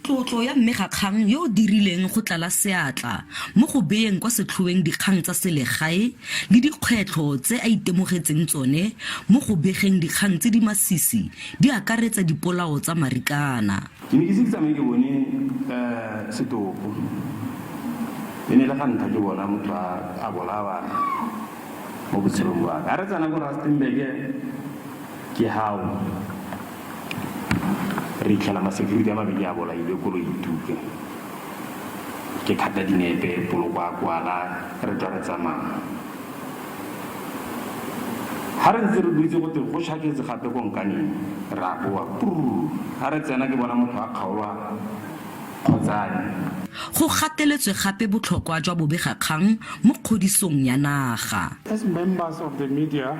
Tlotlo ya mmegakgang yo o dirileng go tlala seatla mo go beyeng kwa setlhoeng dikgang tsa selegae le dikgwetlho tse a itemogetseng tsone mo go begeng dikgang tse di masisi di akaretsa dipolao tsa Marikana. Ke ne ke ise ke tsamaye ke bone setopo. E ne e le ga ntlha ke bona motho a bolawa mo botshelong jwa ka. Ha re tsena ko Rustenburg ke hao re itlhela ma-security a mabedi a bolailwe, koloi e tuka. Ke khata dinepe, Poloko a kwala, re tswa re tsamaya. Ha re ntse re dutse go twe go shaketse gape ko Nkaneng, re a boa. Prrr! Ha re tsena ke bona motho a kgaolwa kgotsane. Go gateletswe gape botlhokwa jwa bobegakgang mo kgodisong ya naga. As members of the media,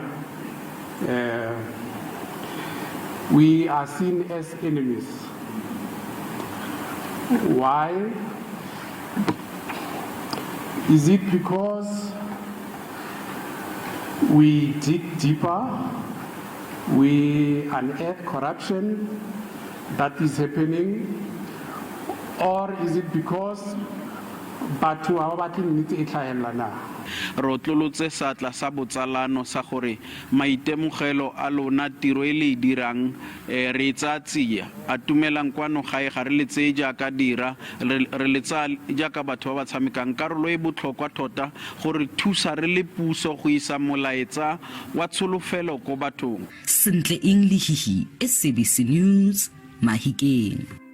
we are seen as enemies. Why? Is it because we dig deeper, we unearth corruption that is happening, or is it because batho ha ba batle nnete e tlhagelela na? Re otlolotse seatla sa botsalano sa gore maitemogelo a lona, tiro e le e dirang, re e tsaya tsia. Atumelang kwano gae, ga re le tseye jaaka dira, re, re le tsaya jaaka batho ba ba tshamekang karolo e e botlhokwa tota go re thusa re le puso go isa molaetsa wa tsholofelo ko bathong. Sentle Eng Lehihi, SABC News, Mahikeng.